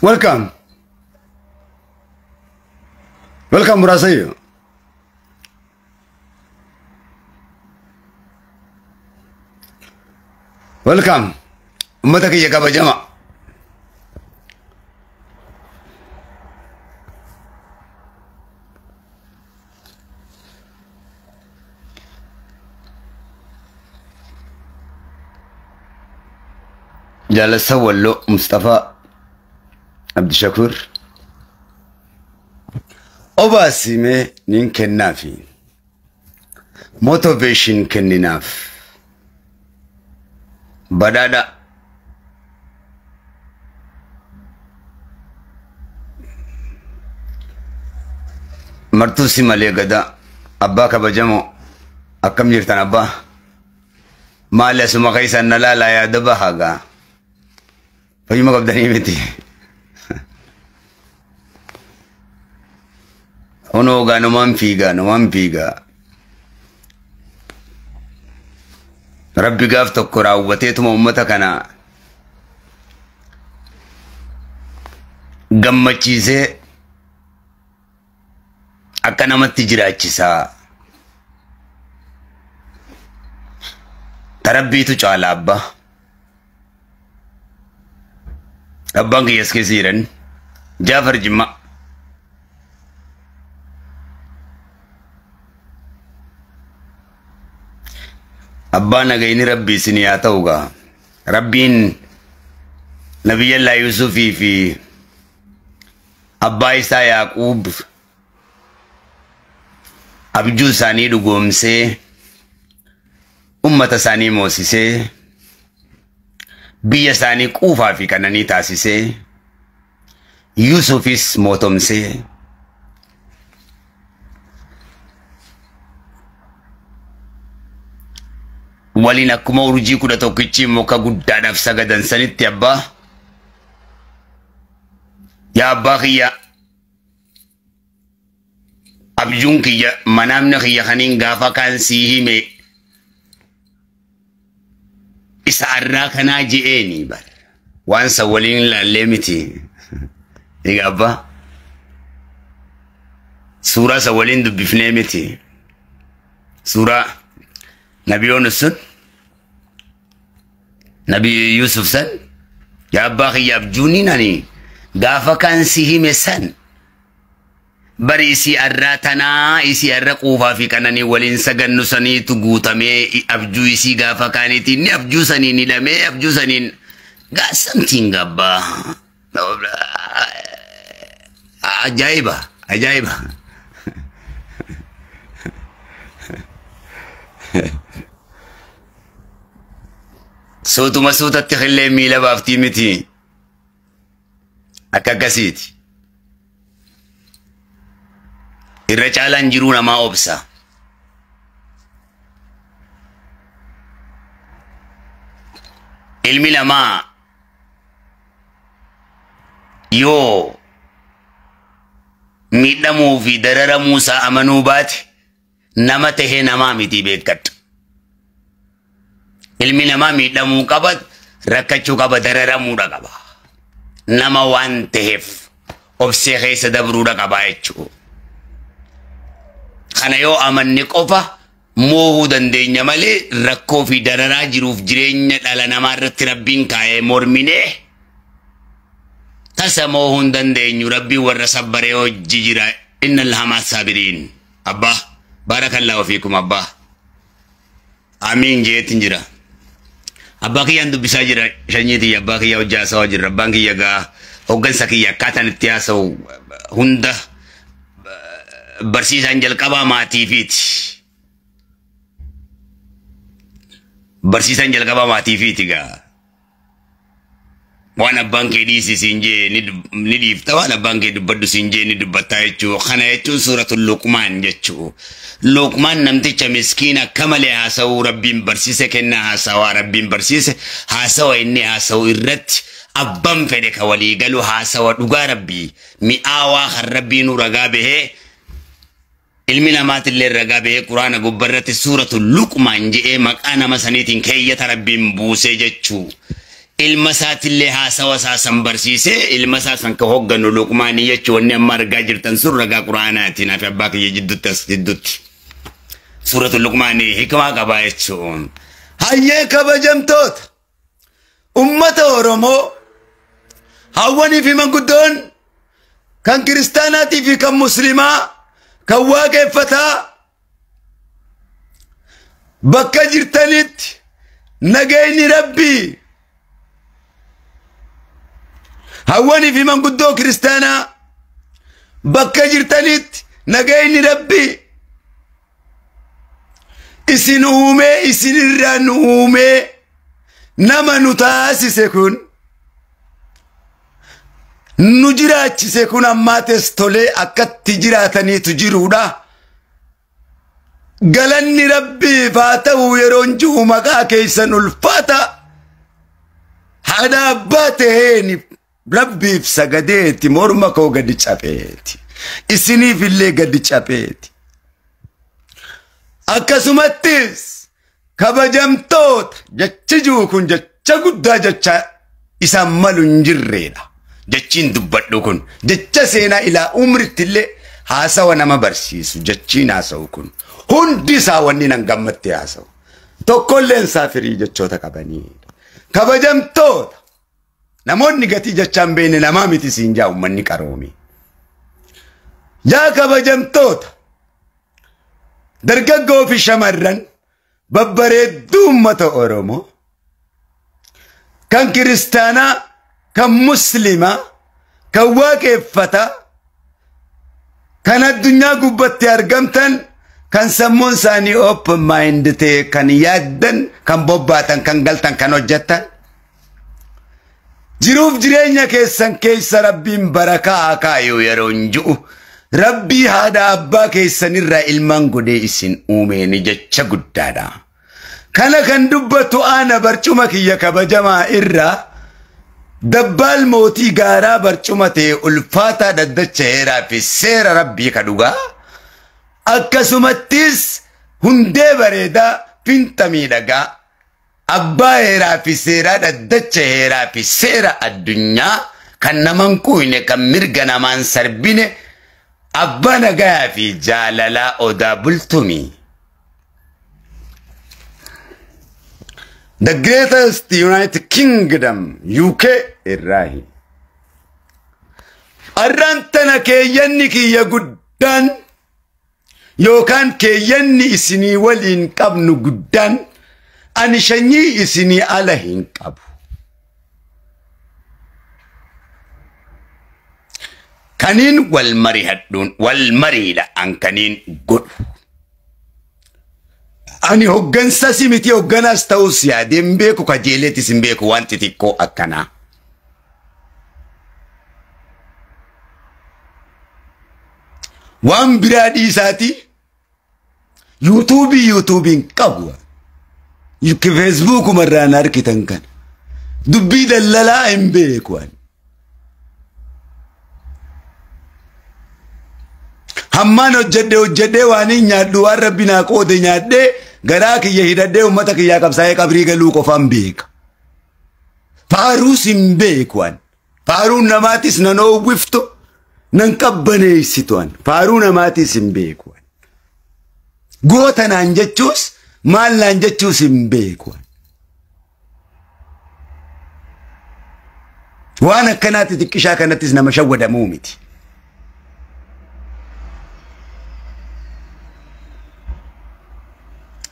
Welcome. Welcome Muraasayyo. Welcome. Ummata kiyya kabajama. Jaalasa Walloo Mustafaa Abdishakur. Obaasimee nin kennaafi. Motivation kenninaaf. Badhaadha. Martuu si malee gadaa. Abbaa kabajamoo. Akkam jirtan abbaa? Maali asuma keessan na laalaa yaada bahaa gaa. Fayyuma qabdanii miti. Hunoo gaa numaan fiigaa numaan fiigaa. Rabbi gaaf tokko raawwateetuma uummata kana gammachiisee akka namatti jiraachisaa. Tarabbiitu caala abbaa. Abbaan kiyyas keessa jiran Jaafar Jimmaa. Abbaa nagayni rabbi isin haa ta'u gaa. Rabbiin Nabiyyallaa Yusufii fi abbaa isaa Yaaquub abjuu isaanii dhugoomsee ummata isaanii moosisee biyya isaanii quufaa fi qananii taasisee Yusufis mootomsee waliin akkuma urjii 11 muka guddaadhaaf sagadan sanitti abbaa yaa abbaa kiyya abjuun kiyya manaamni kiyya kaniin gaafa kaan sii hime isa arraa kanaa je'eeni bar waan san waliin laallee miti. Egaa abbaa suuraa san waliin dubbifnee miti. Suuraa Nabi Yoonus sun Nabi Yusuf san yaa abbaa kiyya abjuuniin ani gaafa kaan si hime san bari isii arraa tanaa isii arra quufaa fi qananii waliin sagannu saniitu guutamee abjuu isii gaafa kaaniitiin ni abjuu saniin hidhamee abjuu saniin gaa something abbaa. Ajaa'iba ajaa'iba. Suutuma suutatti qillee miila baaftii miti. Akka akkasiiti. Irra caalaan jiruu namaa obsa. Ilmi namaa yoo miidhamuu fi dararamuu isaa amanuu baate nama tahee namaa miti beekkadha. Ilmi namaa miidhamuu qaba, rakkachuu qaba, dararamuudha qaba. Nama waan taheef obsee keessa dabruudha qaba jechuudha. Kana yoo amanne qofa moohuu dandeenya malee rakkoo fi dararaa jiruuf jireenya dhala namaa irratti rabbiin kaa'ee morminee tasa moohuu hin dandeenyu. Rabbiin warra sabbaree hojii jira. Inna Allaha ma'a saabiriin. Abbaa barakallahu fiikum abbaa. Amiin jeetin jira. Abbaa kiyyaan dubbisaa jira shanyii tiyya abbaa kiyya hojii haasawaa jira. Abbaan kiyya gaa hoggansa kiyya akkaataan itti haasa'u hunda barsiisaan jalqabaa maatiifiiti. Barsiisaan jalqabaa maatiifiiti gaa. Waan abbaan kee dhiisi siin jee ni dhiifta, waan abbaan kee dubbadhu siin jee ni dubbattaa jechuu. Kana jechuun suuratul Luqmaan jechuu. Luqmaan namticha miskiina akka malee haasa'uu rabbiin barsiise kennaa haasawaa rabbiin barsiise haasawa inni haasa'u irratti abbaan fedhe ka walii galu haasawa dhugaa rabbii mi'aawaa kan rabbiin ragaa bahee ilmi namaatillee ragaa bahee quraana gubbarratti suuratul Luqmaan je'ee maqaa nama saniitiin keeyyata rabbiin buusee jechuu. Ilma isaatillee haasawa isaa san barsiisee ilma isaa san ka hoogganu Luqmaanii jechuun wanni amma argaa jirtan sun ragaa Quraanaati naaf abbaa kiyya jidduutti as jidduutti. Suuratu Luqmaanii hikmaa qabaa jechuun. Hayyee kabajamtoota ummata Oromoo hawwanii fi manguddoon kan kiristaanaatii fi kan muslimaa kan waaqeffataa bakka jirtanitti nageenyi Rabbii hawwanii fi manguddoo kiristaanaa bakka jirtanitti nageenyi Rabbii isin uumee isinirraa nu uumee nama nu taasise kun nu jiraachise kun ammaates tolee akkatti jiraataniitu jiruudha. Galanni Rabbiif haa ta'u yeroon jiru maqaa keessan ulfaata haadha abbaa ta'een Rabbiif sagadeeti morma koo gadi cabeeti isiniif illee gadi cabeeti. Akkasumattis kabajamtoota jechi jiru kun jecha guddaa jecha isaan malu hin jirreedha. Jechiin dubbadhu kun jecha seenaa ilaa umritti illee haasawa nama barsiisu jechiin haasa'u kun hundi isaa wanni nan gammatte haasa'u. Tokkolleen isaa firii jechoota qabaniidha. Kabajamtoota namoonni gatii jechaa hin beekne namaa miti siin jaa uummanni qaroomi. Yaa kabajamtoota dargaggoo fi shamarran babbareedduu uummata Oromoo kan kiristaanaa kan muslimaa kan waaqeffataa kan addunyaa gubbatti argamtan kan sammuun isaanii open mind ta'e kan yaaddan kan bobbaatan kan galtan kan hojjettan jiruuf jireenya keessan keessa Rabbiin barakaa haa kaayu yeroo hin ji'u Rabbii haadha abbaa keessanirraa ilmaan godhee isin uumeeni jecha guddaadha. Kana kan dubbatu ana barcuma kiyya kabajamaa irraa dabbaal mootii gaaraa barcuma ta'e ulfaataa dhaddacha heeraa fi seera Rabbii ka dhugaa. Akkasumattis hundee bareedaa finta miidhagaa abbaa heeraa fi seeraa dhaddacha heeraa fi seera addunyaa kan naman kuuyne kan mirga namaan sarbine abbaa nagayaa fi jaalalaa Odaa Bultumii. The greatest United Kingdom UK irraahi. Arraan tana keeyyanni kiyya guddaan yookaan keeyyanni isinii waliin qabnu guddaan ani shanyii isinii ala hin qabu. Kaniin wal marihadhuun wal mariidha an kaniin godhu. Ani hoggansas miti hogganaas ta'us yaadee hin beeku kajeeleetis hin beeku wanti xiqqoo akkanaa. Waan biraa dhiisaati yuutuubiin qabu. Feesbuukuma irraan argitan kana. Dubbii dallalaa hin beeku ani. Hammaan hojjedhee waan hin nyaadhu waan Rabbi naa qoode nyaadhee garaa kiyya hidhadhee uummata kiyyaa qabsaa'ee qabrii galuu qofaan beeka. Faaruus hin beeku ani. Faaruun namaatis nan oowwiftu nan qabbaneessitu ani. Faaruu namaatis hin beeku ani. Goota naan jechuus maal naan jechuus hin beeku ani. Waan akkanaatti xiqqishaa kanattis nama shawwadamuu miti.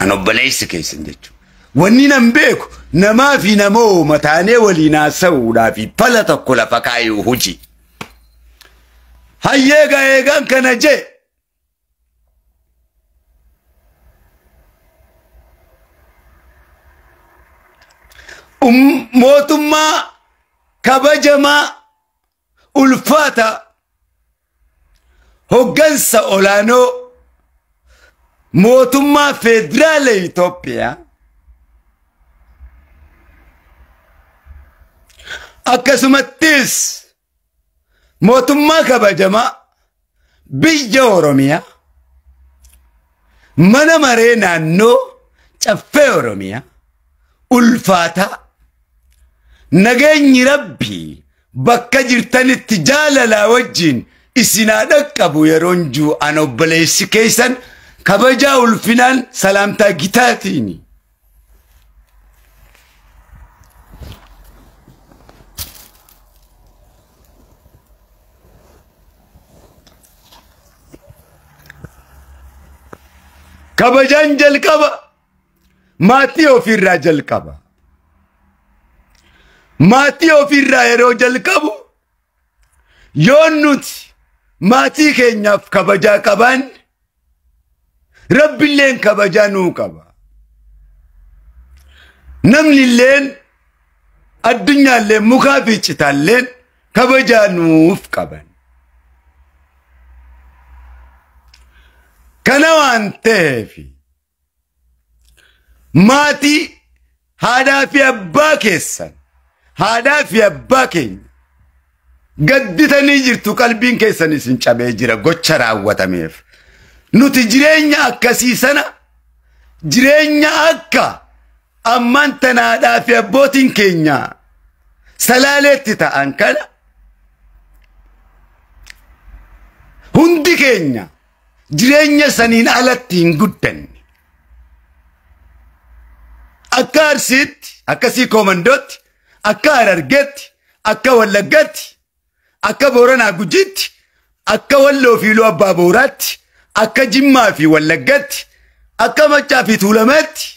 An obboleessi keessan jechuudha. Wanni nan beeku namaa fi namoo mataanee waliin haasa'uudhaa fi fala tokko lafa kaayuu hojii. Hayyeega eegaan kana jee. Mootummaa kabajamaa ulfaata hoggansa olaanoo mootummaa federaala Itoophiyaa akkasumattis mootummaa kabajamaa biyya Oromiyaa mana maree naannoo caffee Oromiyaa ulfaataa Nageenyi Rabbii bakka jirtanitti jaalalaa wajjin isinaa dhaqqabu yeroon jiru an obboleessi keessan kabajaa ulfinaan salaamtaa gitaatiini. Kabajaan jalqaba maatii ofiirraa jalqaba. Maatii ofiirraa yeroo jalqabu yoon nuti maatii keenyaaf kabajaa qabaan Rabbiilleen kabajaa nuu qaba. Namnilleen addunyaalleen mukaa fi citaalleen kabajaa nuuf qaban. Kana waan ta'eef maatii haadhaa fi abbaa keessan haadhaa fi abbaa keenya gadditanii jirtu qalbiin keessan isin cabee jira gocha raawwatameef. Nuti jireenya akkasii sana jireenya akka ammaan tana haadhaa fi abbootiin keenya salaaleetti ta'an kana hundi keenya jireenya saniin alatti hin guddanne. Akka Arsiitti, akka Siikoomandootti, akka Harargeetti, akka Wallaggaatti, akka Booranaa Gujiitti, akka Walloo fi Iluu Abbaa Booraatti, akka Jimmaa fi Wallaggaatti, akka Maccaa fi Tuulamaatti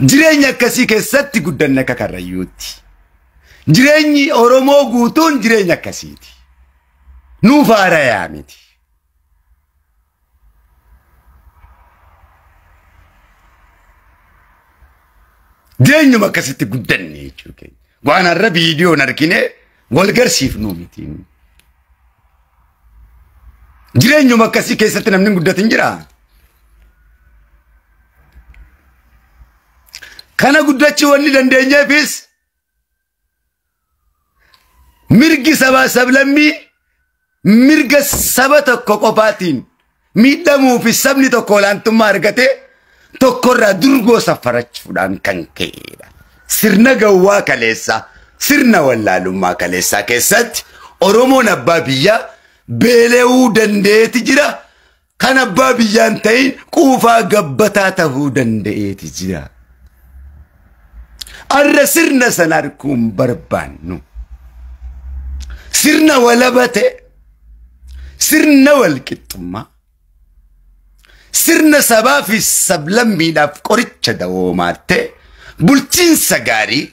jireenya akkasii keessatti guddanne akka Karrayyuutti. Jireenyi Oromoo guutuun jireenya akkasiiti. Nuuf haarayaa miti. Jireenyuma akkasitti guddanne jechuu keenya. Waan har'a viidiyoon argine wal garsiifnuu miti. Jireenyuma akkasii keessatti namni guddatin jira. Kana guddachuu wanni dandeenyeefis mirgi sabaa sablammii mirga saba tokko qofaatiin miidhamuu fi sabni tokko olaantummaa argatee tokkorraa durgoo saffarachuudhaan kan ka'edha. Sirna gawwaa kaleessaa, sirna wallaalummaa kaleessaa keessatti Oromoon abbaa biyyaa beela'uu danda'eeti jira. Kan abbaa biyyaan ta'in quufaa gabbataa ta'uu danda'eeti jira. Arra sirna sana arguun barbaannu. Sirna walaba ta'e, sirna walqixxummaa, sirna sabaa fi sablammiidhaaf qoricha dawoomaa ta'e, bulchiinsa gaarii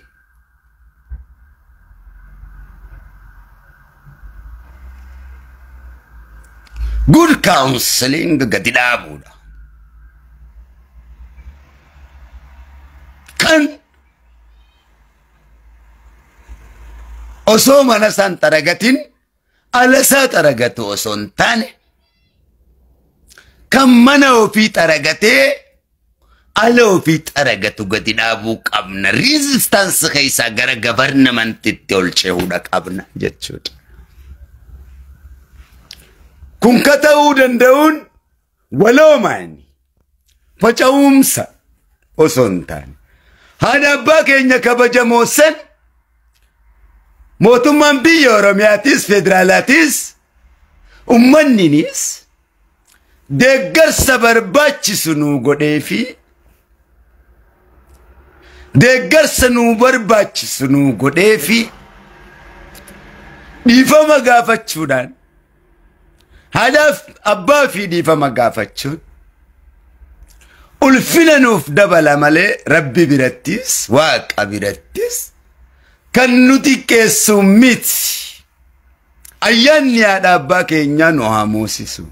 good counseling gadi dhaabuudha. Kan osoo mana isaan xaragatin ala isaa xaragatu osoo hin taane kan mana ofii xaragatee ala ofii xaragatu gadi dhaabuu qabna. Resistance keessaa gara governmentitti ol cehuudha qabna jechuudha. Kun ka ta'uu danda'uun waloomaan faca'umsa osoo hin taane haadha abbaa keenya kabajamoo san mootummaan biyya Oromiyaatis federaalaatis ummanninis deeggarsa barbaachisu nuu godhee fi deeggarsa nuu barbaachisu nuu godhee fi dhiifama gaafachuudhaan haadhaaf abbaa fi dhiifama gaafachuun ulfina nuuf dabala malee Rabbi birattis Waaqa birattis kan nuti keessu miti. Ayyaanni haadha abbaa keenyaa nu haa moosisu.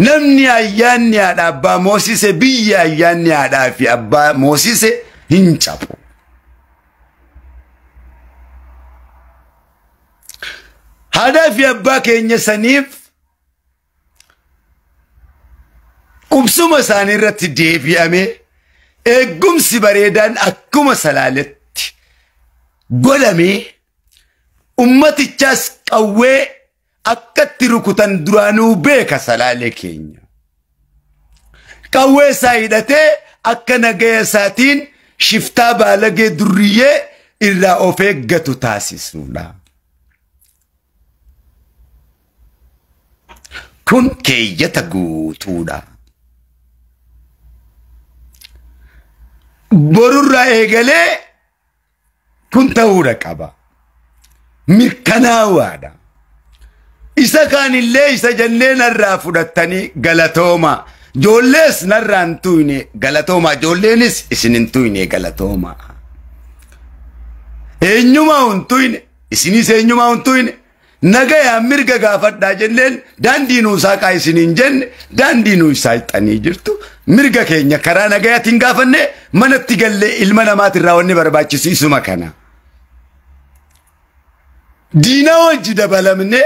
Namni ayyaanni haadha abbaa moosise biyya ayyaanni haadhaa fi abbaa moosise hin cabu. Haadhaa fi abbaa keenya saniif qubsuma isaanii irratti deebi'amee eegumsi bareedaan akkuma salaaletti godhamee ummatichaas qawwee akkatti rukutan duraanuu beeka salaalee keenya. Qawwee isaa hidhatee akka nagaya isaatiin shiftaa baalagee durriyyee irraa of eeggatu taasisuudha. Kun keeyyata guutuudha. Borurraa eegalee kun ta'uudha qaba. Mirkanaawaadha. Isa kaanillee isa jennee narraa fudhattanii galatooma. Ijoollees narraa hin tuyne galatooma. Ijoolleenis isin hin tuyne galatooma. Eenyumaa hin tuyne isinis eenyumaa hin tuyne. Nagayaan mirga gaafadhaa jenneen daandii nuu saaqaa isiniin jenne daandii nuu saaqxanii jirtu. Mirga keenya karaa nagayaatiin gaafanne manatti gallee ilma namaatirraa wanni barbaachisu isuma kana. Diina wajji dabalamne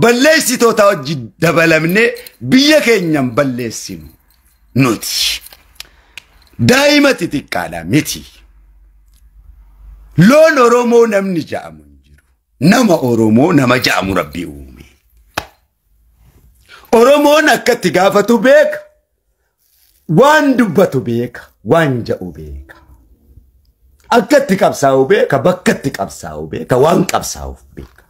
balleessitoota wajji dabalamne biyya keenyan balleessinu nuti. Daa'ima xixiqqaadha miti. Loon Oromoo namni ja'amu hin jiru. Nama Oromoo nama ja'amu Rabbi uume. Oromoon akkatti gaafatu beeka. Waan dubbatu beeka. Waan ja'u beeka. Akkatti qabsaa'u beeka. Bakkatti qabsaa'u beeka. Waan qabsaa'uuf beeka.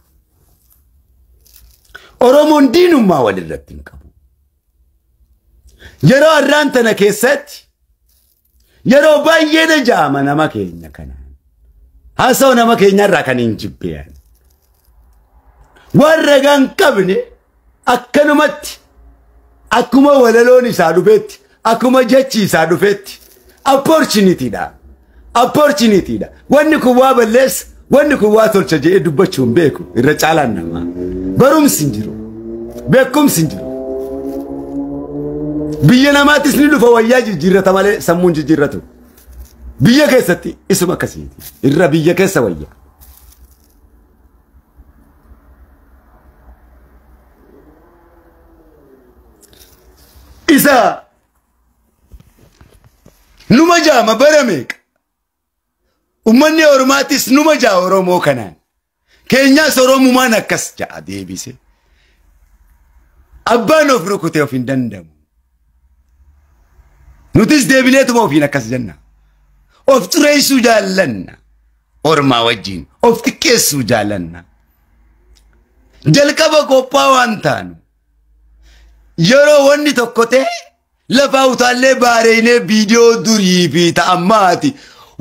Oromoon diinummaa walirratti hin qabu. Yeroo har'aan tana keessatti yeroo baay'ee ja'ama nama keenya kanaan. Haasa'u nama keenyarraa kan hin jibbeyan. Waan ragaa hin qabne akkanumatti akkuma walaloon isaa dhufetti akkuma jechi isaa dhufetti opportunity-dha. Opportunity-dha. Wanni kun waa balleessa, wanni kun waa tolcha jedhee dubbachuu hin beeku irra caalaan namaa. Barumsi hin jiru. Beekumsi hin jiru. Biyya namaattis ni dhufa wayyaa jijjiirrata malee sammuun jijjiirratu. Biyya keessatti isuma akkasiiti. Irra biyya keessa wayya. Isa numa jaama bara meeqa? Uummanni Oromaatis numa jaa Oromoo kanaan. Keenyaas Oromumaan akkas ja'a deebise. Abbaan of rukutee of hin danda'amu. Nutis deebineetuma ofiin akkas jenna. Of xureessuu jaallanna. Ormaa wajjin of xiqqeessuu jaallanna. Jalqaba qophaa waan taanu. Yeroo wanni tokko ta'e lafaa utaallee baareenee viidiyoo durii fi ta'ammaati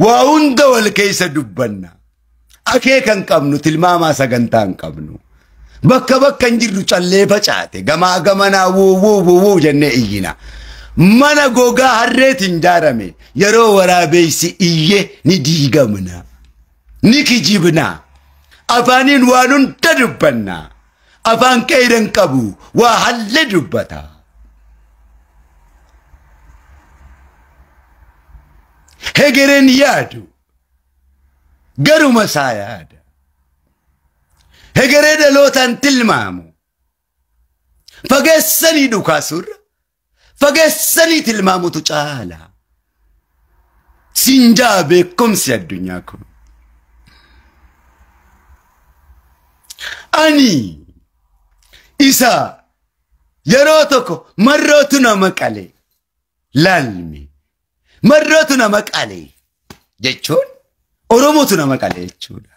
waa hunda wal keessa dubbanna. Akeeka hin qabnu tilmaamaa sagantaa hin qabnu. Bakka bakka hin jirru callee facaate gamaa gamanaa wuu wuu wuu wuu jennee iyyina. Mana gogaa harreetiin ijaarame yeroo waraabeessi iyye ni diigamna. Ni kijibna. Afaaniin waan hunda dubbanna. Afaan qeeran qabu waa halle dubbata. Hegereen yaadu garuma isaa yaada. Hegeree dhalootaan tilmaamu. Fageessanii dhukaasurra fageessanii tilmaamutu caala. Sinjaa beekumsi addunyaa kun. Ani isa yeroo tokko marrootu nama qale laalmi. Marrootu nama qale jechuun Oromootu nama qale jechuudha.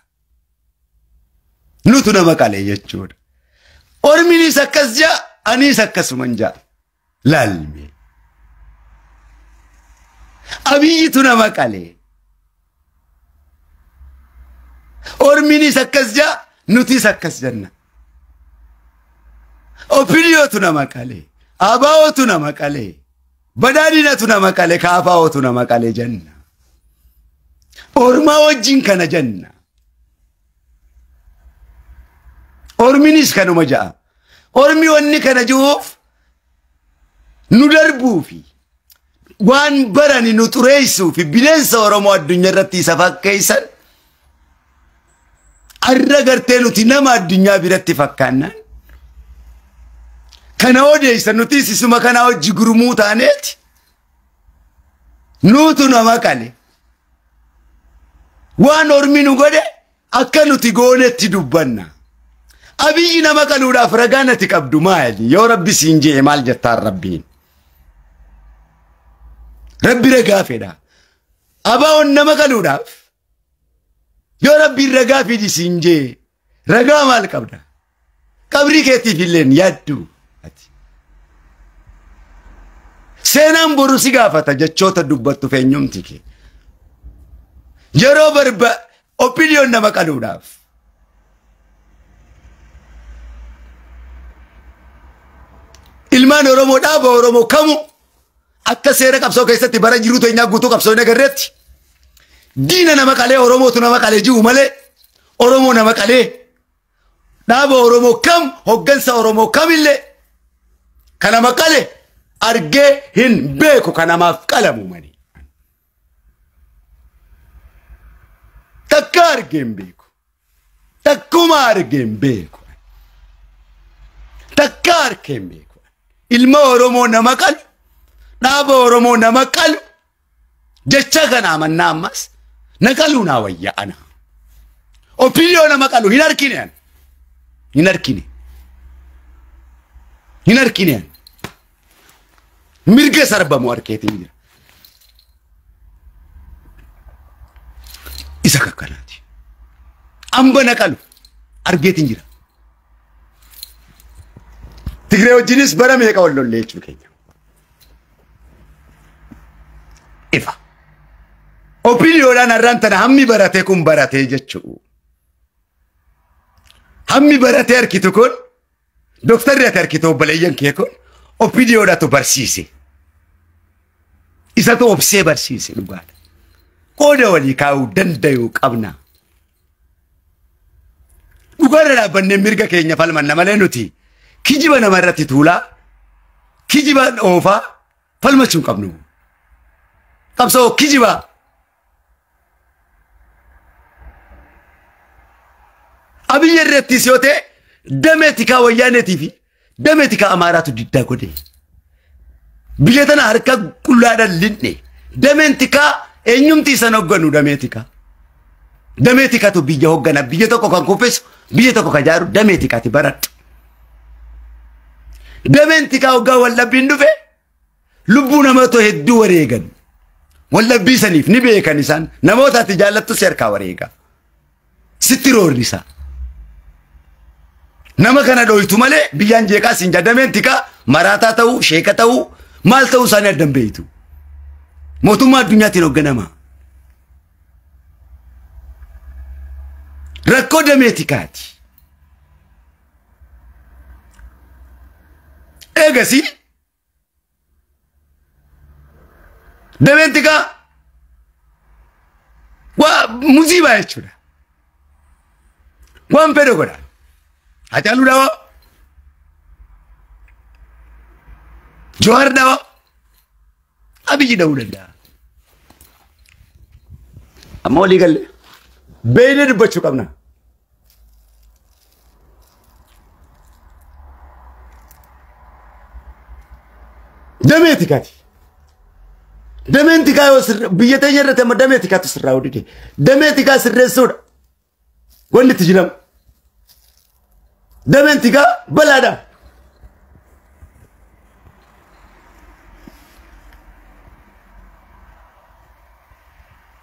Nutu nama qale jechuudha. Orminis akkas ja'a anis akkasuman ja'a laalmi. Abiyyitu nama qale. Orminis akkas ja'a nutis akkas jenna. Opiniyootu nama qale. Abaa'ootu nama qale. Badhaadhinatu nama qale. Kaafaa'ootu nama qale jenna. Ormaa wajjin kana jenna. Orminis kanuma ja'a. Ormi wanni kana jiruuf nu darbuufi waan barani nu xureessuufi bineensa Oromoo addunyaa irratti isa fakkeessan arra gartee nuti nama addunyaa biratti fakkaannaan kana odeessan nutis isuma kana hojii gurmuu taaneeti nuutu nama qale. Waan ormi nu godhe akka nuti goonetti dubbanna. Abiyyi nama qaluudhaaf ragaa natti qabdu maali? Yoo Rabbi siin jee maal jettaan Rabbiin? Rabbi ragaa fedha. Abaa'oon nama qaluudhaaf yoo rabbiin ragaa fidi siin jee ragaa maal qabda? Qabrii keetiif illeen yaaddu. Seenaan boru si gaafata jechoota dubbattu feenyumti kee. Yeroo barba opinion nama qaluudhaaf. Ilmaan Oromoo dhaaba Oromoo kamu akka seera qabsoo keessatti bara jiruu teenyaa guutuu qabsoo hin agarreetti. Diina nama qalee Oromootu nama qalee jiru malee Oromoo nama qalee dhaaba Oromoo kam hoggansa Oromoo kamillee kan nama qale argee hin beeku kan namaaf qalamu malee. Takka argee hin beeku. Takkuma argee hin beeku. Takka argee hin beeku. Ilma Oromoo nama qalu dhaaba Oromoo nama qalu jecha kana amannaa ammas na qaluu naa wayya ana. Opinion nama qalu hin argine ani. Hin argine. Hin argine ani. Mirga sarbamu arkeetiin jira. Isa kakkanaati. Amba na qalu argeetiin jira. Tigree wajjinis bara meeqa wal lollee jechuu keenya. Ifa. Opiniyoodhaan har'aan tana hammi baratee kun baratee jechuu. Hammi baratee harkitu kun dooktarri ati harkitu obboleeyyan kee kun opiniyoodhaatu barsiise. Isatu obsee barsiise dhugaadha. Qooda walii kaa'uu danda'uu qabna. Dhugaarra dhaabbannee mirga keenya falmanna malee nuti kijiba namarratti tuulaa kijiba oofaa falmachuu hin qabnu. Qabsoo kijiba. Abiyyi irrattis yoo ta'e damee tikaa wayyaaneetii fi damee tikaa Amaaraatu diddaa godhe. Biyya tana harka qullaadhaan linne dameen tikaa eenyumti isan hogganu damee tikaa. Damee tikaatu biyya hoggana biyya tokko kan kuffisu biyya tokko kan jaaru damee tikaati baradhu. Dameen tikaa hoggaa wallabbiin dhufe lubbuu namoota hedduu wareegan. Wallabbii saniif ni beekan isaan namoota ati jaallattu si harkaa wareega. Sitti roorrisa. Nama kana dhoytu malee biyyaan jeeqaa siin jaa dameen tikaa maraataa ta'uu sheeka ta'uu maal ta'uu isaanii addan beeytu. Mootummaa addunyaatiin hoogganama. Rakkoo damee tikaati. Eegasii dameen tikaa waa muziibaa jechuudha. Waan fedhe godha. Hacaaluu dhawa. Jawaar dhawa. Abiyyi dha'uu danda'a. Amma walii galle beeynee dubbachuu qabna. Damee tikaati. Dameen tikaa yoo biyya teenya irratti amma damee tikaatu sirraa hodhite. Damee tikaa sirreessuudha. Wanni itti jiramu. Dameen tikaa balaadha.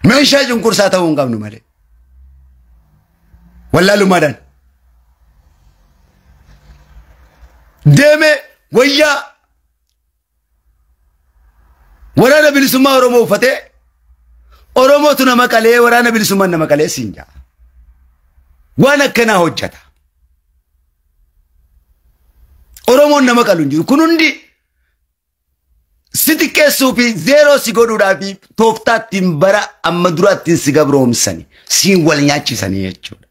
Meeshaa cunqursaa ta'uu hin qabnu malee. Wallaalummaadhaan. Deemee wayyaa waraana bilisummaa Oromoo uffatee Oromootu nama qalee waraana bilisummaa nama qalee siin jaa. Waan akkanaa hojjeta. Oromoon nama qalu hin jiru. Kun hundi si xiqqeessuu fi zeeroo si godhuudhaa fi tooftaa ittiin bara amma dura ittiin si gabroomsani siin wal nyaachisanii jechuudha.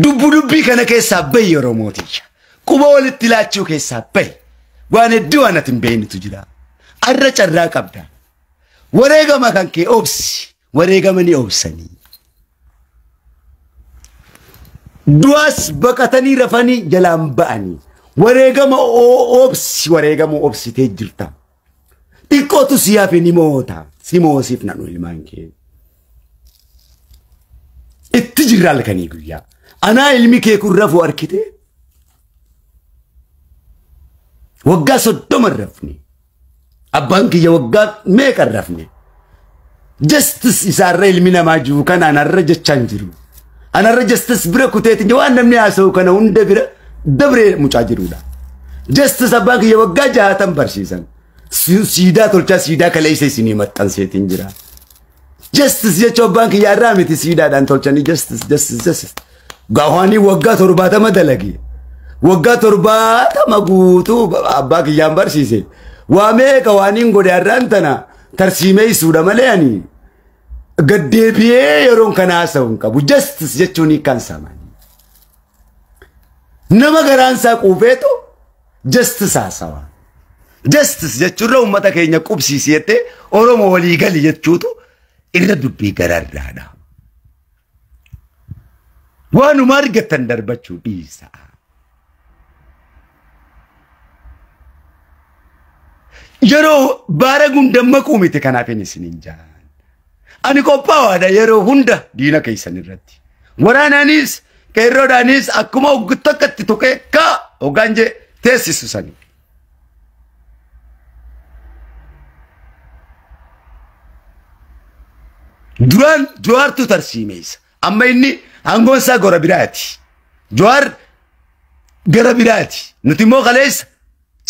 Dubbu dubbii kana keessaa bahi Oromootiyya. Quba walitti laachuu keessaa bahi. Waan hedduu waan ati hin beeknetu jira. Arra carraa qabda. Wareegama kan kee obsi. Wareegama ni obsanii. Du'as baqatanii rafanii jalaan ba'anii. Wareegama obsi wareegama obsitee jirta. Xiqqootu si hafe ni moota. Si moosiif na ilmaan kee. Itti jirra halkanii guyyaa. Anaa ilmi kee kun rafuu arkite. Waggaa 30 rafne. Abbaan kiyya waggaa meeqa rafne. Justice isaarra ilmi namaa jiru kana anarra jechaan jiru. Anarra justice bira kuteetiin waan namni haasa'u kana hunda bira dabree mucaa jirudha. Justice abbaan kiyya waggaa 60 barsiisan. Siidaa tolchaa siidaa kaleessa isinii maxxanseetiin jira. Justice jechuun abbaan kiyya irraa miti siidaadhaan tolchanii justice justice justice. Gaafaanii waggaa 70 dalage. Waggaa 70 guutuu abbaa kiyyaan barsiise. Waa meeqa waan hin godhe har'aan tana tarsiimeessuudha malee ani gaddeebi'ee yeroon kana haasa'u hin qabu. Justice jechuun hiikkaan saamanii. Nama garaan isaa quufeetu justice haasawa. Justice jechuurra uummata keenya qubsiisi jettee Oromoo walii gali jechuutu irra dubbii gararraadha. Waanuma argattan darbachuu dhiisa. Yeroo baara gundammaquu miti kanaaf inni isiniin jaan. Ani qophaawaadha yeroo hunda diina keessan irratti. Waraanaanis qeerroodhaanis akkuma takkatti tuqee kaa hoggaan jee teessisu sani. Duraan Jawaartu tarsiimeessa. Amma inni aangoon isaa gara biraati. Jawaar gara biraati. Nuti immoo kaleessa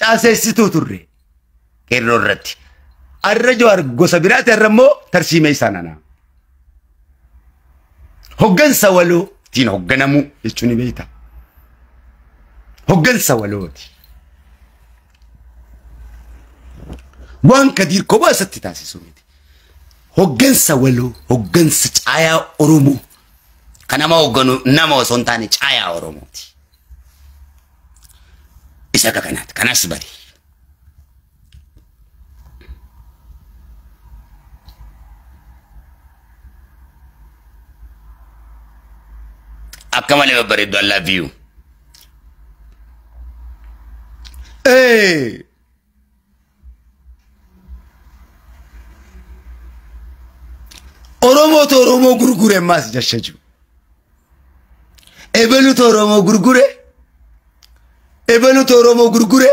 caaseessituu turre. Qeerroo irratti. Arra Jawaar gosa biraati arra immoo tarsiimeessaa nana. Hoggansa walootiin hogganamuu jechuun ni beekta. Hoggansa walooti. Waan Kadiir kophaa isatti taasisu miti. Hoggansa waloo, hoggansa caayaa Oromoo. Kan nama hogganu nama osoo hin taane caayaa Oromooti. Isa akka kanaati. Kanas bari. Akka malee babbareeddu I love you. Oromootu Oromoo gurgure ammaas jecha jiru. Ebelutu Oromoo gurgure. Ebelutu Oromoo gurgure.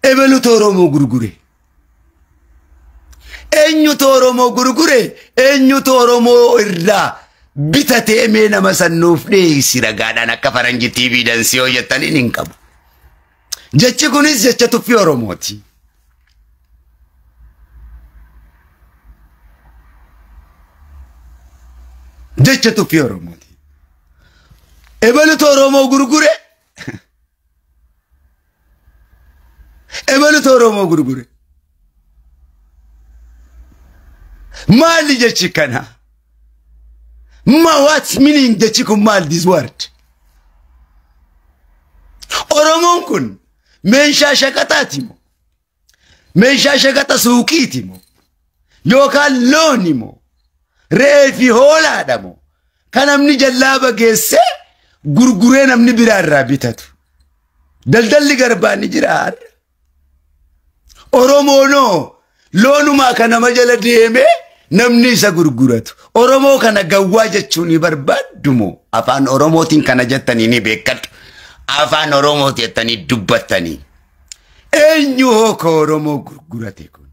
Ebelutu Oromoo gurgure. Eenyutu Oromoo gurgure? Eenyutu Oromoo irraa bitatee mee nama sannuuf dhiyeessi ragaadhaan akka faranjii TV dansii hojjetaniin hin qabu. Jechi kunis jecha tuffii Oromooti. Jecha tuffii Oromooti. Ebelutu Oromoo gurgure. Ebelutu Oromoo gurgure. Maali jechi kana? Ma what's meaning jechi kun maal this word? Oromoon kun meeshaa shaqaxaati moo? Meeshaa shaqaxa suuqiiti moo? Yookaan looni moo? Re'ee fi hoolaadha moo? Kan namni jallaaba geessee gurguree namni biraa irraa bitatu. Daldalli garbaa ni jira har'a. Oromoonoo loonumaa kan nama jala deemee namni isa gurguratu. Oromoo kana gawwaa jechuun ni barbaaddu moo? Afaan Oromootiin kana jettanii ni beekadhu. Afaan Oromooti jettanii dubbattanii. Eenyu hoo ka Oromoo gurgurate kun?